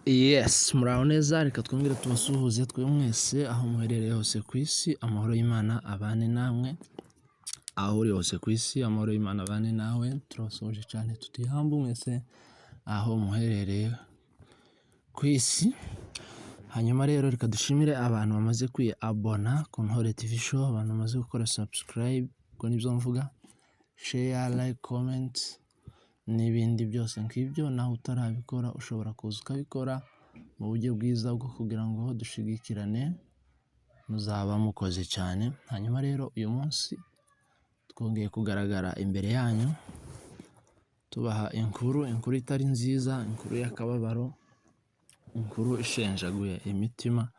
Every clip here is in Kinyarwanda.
Yes, muraho neza, reka twongere tubasuhuze twe mwese aho muherereye hose ku isi, amahoro y'Imana abane namwe, aho uri hose ku isi, amahoro y'Imana abane nawe, turabasuhuje cyane tutihambu mwese aho muherereye ku isi. Hanyuma rero reka dushimire abantu bamaze kwiyabona ku Ntore TV Show, abantu bamaze gukora subscribe, ubwo nibyo mvuga, share, like, comment n'ibindi byose nk'ibyo. Nawe utarabikora ushobora kuza ukabikora mu buryo bwiza bwo kugira ngo dushigikirane, muzaba mukoze cyane. Hanyuma rero uyu munsi twongeye kugaragara imbere yanyu tubaha inkuru, inkuru itari nziza, inkuru y'akababaro, inkuru ishenjaguye imitima.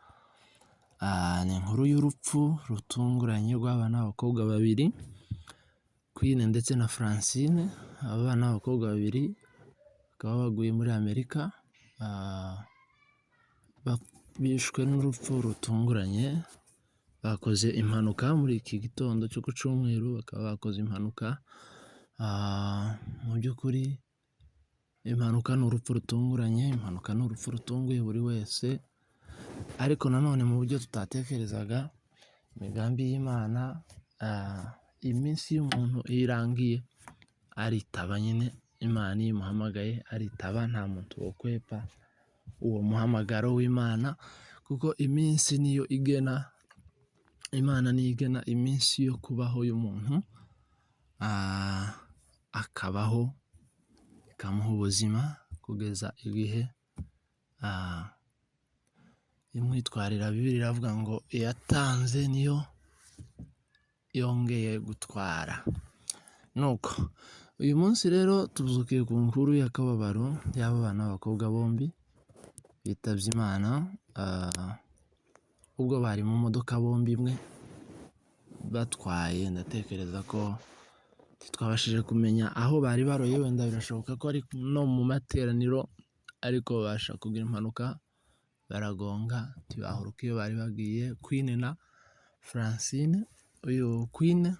Ni inkuru y'urupfu rutunguranye rw'abana b'abakobwa babiri, Queen ndetse na Francine. Aba bana b'abakobwa babiri bakaba baguye muri Amerika, bishwe n'urupfu rutunguranye, bakoze impanuka muri iki gitondo cyo ku cyumweru, bakaba bakoze impanuka. Mu by'ukuri impanuka ni urupfu rutunguranye, impanuka ni urupfu rutunguye buri wese, ariko nanone mu buryo tutatekerezaga, imigambi y'Imana, iminsi y'umuntu iyo irangiye aritaba nyine, Imana iyo imuhamagaye aritaba, nta muntu wokwepa uwo muhamagaro w'Imana, kuko iminsi niyo igena, Imana niyo igena iminsi yo kubaho y'umuntu, akabaho ikamuha ubuzima kugeza igihe imwitwarira. Bibiliya iravuga ngo iyatanze niyo yongeye gutwara. Nuko uyu munsi rero tuzukiye ku nkuru y'akababaro y'aba bana b'abakobwa bombi bitabye Imana, ubwo bari mu modoka bombi imwe batwaye. Ndatekereza ko ntitwabashije kumenya aho bari baroye, wenda birashoboka ko ari no mu materaniro, ariko babasha kugira impanuka baragonga, ntibahuruka iyo bari bagiye. Queen na Francine, uyu Queen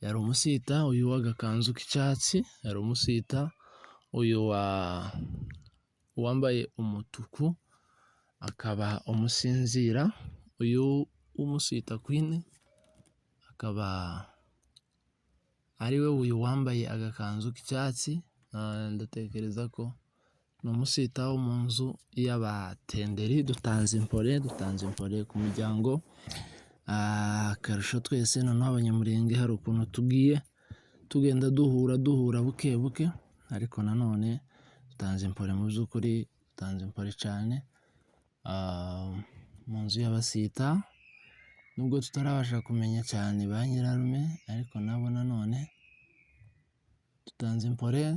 yari umusita, uyu w'agakanzu k'icyatsi yari umusita, uyu wambaye umutuku akaba umusinzira, uyu w'umusita Queen akaba ari we uyu wambaye agakanzu k'icyatsi. Ndatekereza ko ni umusita wo mu nzu y'abatenderi. Dutanze impore, dutanze impore ku muryango. Akarusho twese noneho Abanyamurenge hari ukuntu tugiye tugenda duhura duhura buke buke, ariko nanone dutanze impore, mu by'ukuri dutanze impore cyane mu nzu y'abasita, nubwo tutarabasha kumenya cyane ba nyirarume, ariko nabo nanone dutanze impore,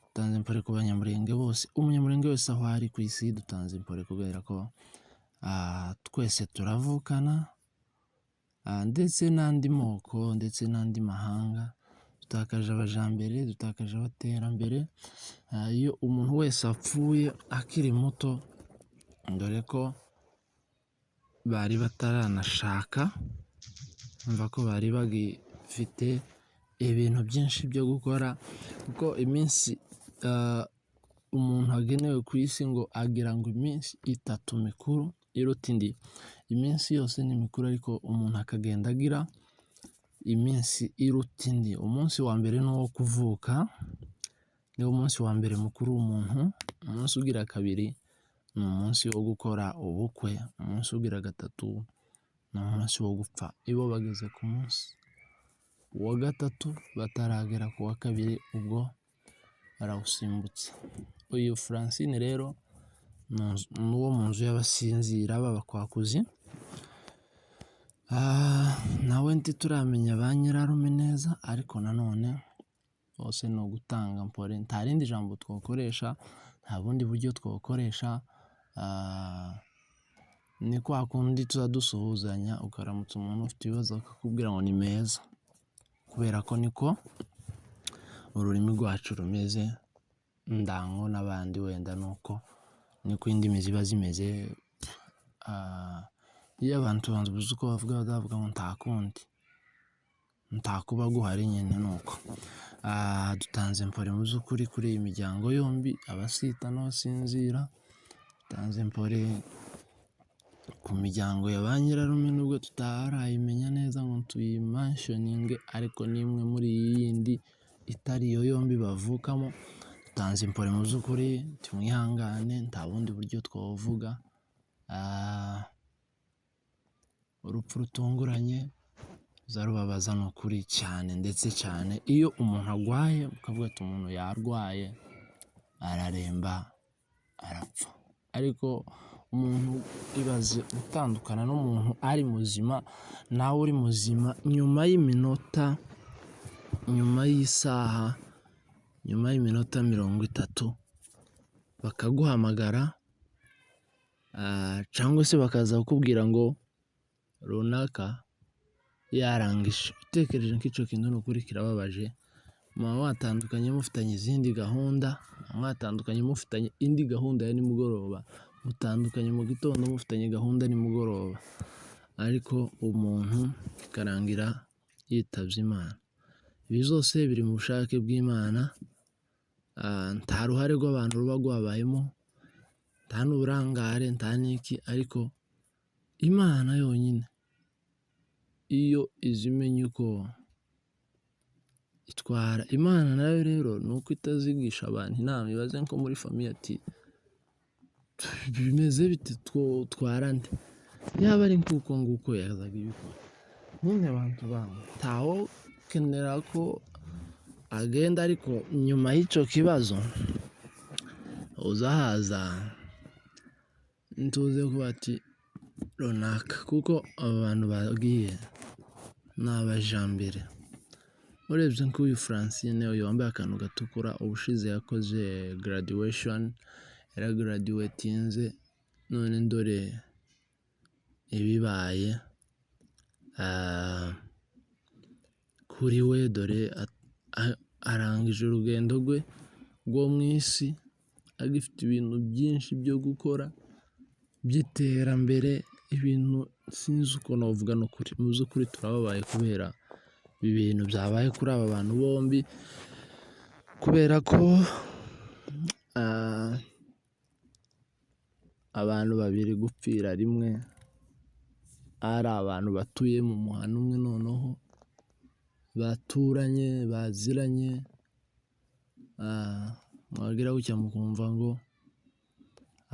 dutanze impore ku Banyamurenge bose, Umunyamurenge wese aho ari ku isi dutanze impore, kubera ko twese turavukana, ndetse n'andi moko ndetse n'andi mahanga. Dutakaje abajambere, dutakaje abaterambere. Iyo umuntu wese apfuye akiri muto, dore ko bari bataranashaka, umva ko bari bagifite ibintu byinshi byo gukora, kuko iminsi umuntu agenewe ku isi ngo agira ngo iminsi itatu mikuru iruta indi. Iminsi yose ni mikuru, ariko umuntu akagenda agira iminsi iruta indi. Umunsi wa mbere ni uwo kuvuka, niwo munsi wa mbere mukuru w'umuntu. Umunsi ugira kabiri ni umunsi wo gukora ubukwe, umunsi ugira gatatu ni umunsi wo gupfa. Ibo bageze ku munsi wa gatatu bataragera ku wa kabiri, ubwo barawusimbutse. Uyu Francine rero ni uwo mu nzu y'abasinzira b'abakwakuzi, nawe ntituramenya ba nyirarume neza, ariko nanone bose ni ugutanga mpore, nta rindi jambo twakoresha, nta bundi buryo twakoresha. Ni kwa kundi tuza dusuhuzanya, ukaramutsa umuntu ufite ibibazo akakubwira ngo ni meza, kubera ko niko ururimi rwacu rumeze, ndango n'abandi wenda nuko niko indimi ziba zimeze. Iyo abantu babuze uko bavuga, bazavuga ngo nta kundi, nta kuba guhari nyine nuko. Dutanze mpore mu by'ukuri kuri iyi miryango yombi, abasita n'abasinzira. Dutanze mpore ku miryango ya ba nyirarume, nubwo tutarayimenya neza ngo tuyimentioninge, ariko ni imwe muri iyi yindi itari iyo yombi bavukamo. Dutanze impore mu by'ukuri, tumwihangane, nta bundi buryo twavuga. Urupfu rutunguranye rubabaza ni ukuri cyane, ndetse cyane iyo umuntu arwaye ukavuga ati umuntu yarwaye araremba arapfa, ariko umuntu ibaze gutandukana n'umuntu ari muzima nawe uri muzima, nyuma y'iminota, nyuma y'isaha, nyuma y'iminota 30 bakaguhamagara cyangwa se bakaza kukubwira ngo runaka yarangije. Utekereje nk'icyo kintu ni ukuri kirababaje. Muba mwatandukanye mufitanye izindi gahunda, mwatandukanye mufitanye indi gahunda ya nimugoroba, mutandukanye mu gitondo mufitanye gahunda nimugoroba, ariko umuntu bikarangira yitabye Imana. Ibi byose biri mu bushake bw'Imana, nta ruhare rw'abantu ruba rwabayemo, nta n'uburangare, nta n'iki, ariko Imana yonyine iyo izi imenya uko itwara. Imana nayo rero ni uko itazigisha abantu inama, ibaze nko muri famille ati bimeze bite, twotwara nde? Yaba ari nk'uko nguko yazaga ibikora. Nyine abantu ntawokenera ko agenda, ariko nyuma y'icyo kibazo uzahaza ntuze kuba ati runaka, kuko aba bantu bagiye ni abajambere. Urebye nk'uyu Francine, uyu wambaye akantu gatukura, ubushize yakoze graduation, yaragraduatinze, none ndore ibibaye kuri we, dore arangije urugendo rwe rwo mu isi, agifite ibintu byinshi byo gukora by'iterambere, ibintu sinzi uko navuga ni ukuri. Mu by'ukuri turababaye kubera ibi bintu byabaye kuri aba bantu bombi, kubera ko abantu babiri gupfira rimwe ari abantu batuye mu muhanda umwe, noneho baturanye, baziranye, mwagira gutya mukumva ngo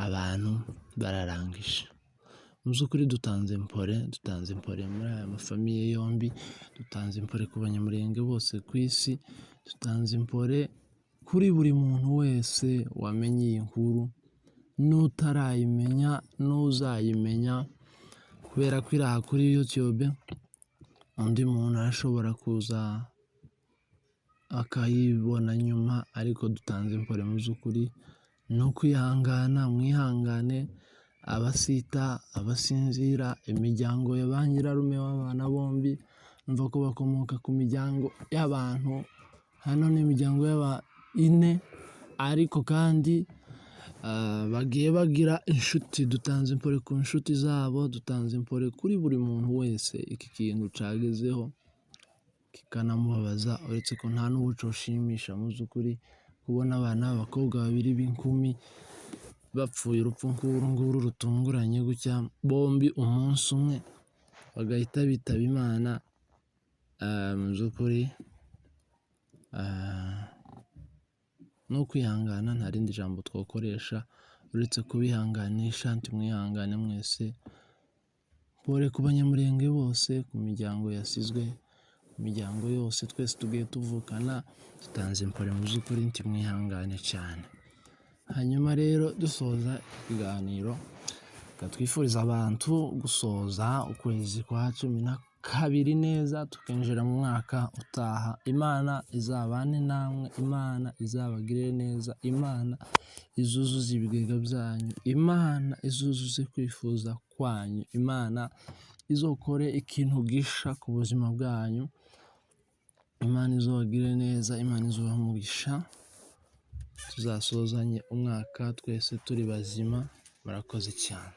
abantu bararangije. Mu by'ukuri dutanze mpore, dutanze mpore muri aya mafamille yombi, dutanze impore ku Banyamulenge bose ku isi, dutanze impore kuri buri muntu wese wamenye iyi nkuru, n'utarayimenya n'uzayimenya, kubera ko iri aha kuri YouTube, undi muntu arashobora kuza akayibona nyuma, ariko dutanze impore mu by'ukuri, ni ukwihangana, mwihangane, abasita, abasinzira, imiryango ya ba nyirarume w'abana bombi, numva ko bakomoka ku miryango y'abantu, hano ni imiryango y'aba ine, ariko kandi bagiye bagira inshuti. Dutanze impore ku nshuti zabo, dutanze impore kuri buri muntu wese iki kintu cyagezeho kikanamubabaza, uretse ko nta n'uwo cyoshimisha mu by'ukuri kubona abana b'abakobwa babiri b'inkumi bapfuye urupfu nk'uru nguru rutunguranye gutya, bombi umunsi umwe bagahita bitaba Imana. Mu by'ukuri ni ukwihangana, nta rindi jambo twakoresha uretse kubihanganisha, ntimwihangane mwese. Mpore ku Banyamulenge bose, ku miryango yasizwe, ku miryango yose twese tugiye tuvukana, dutanze impore mu by'ukuri, ntimwihangane cyane. Hanyuma rero dusoza ikiganiro, reka twifurize abantu gusoza ukwezi kwa 12 neza, tukinjira mu mwaka utaha. Imana izabane namwe, Imana izabagirire neza, Imana izuzuze ibigega byanyu, Imana izuzuze kwifuza kwanyu, Imana izokore ikintu gisha ku buzima bwanyu, Imana izabagirire neza, Imana izubahe umugisha, tuzasozanye umwaka twese turi bazima. Murakoze cyane.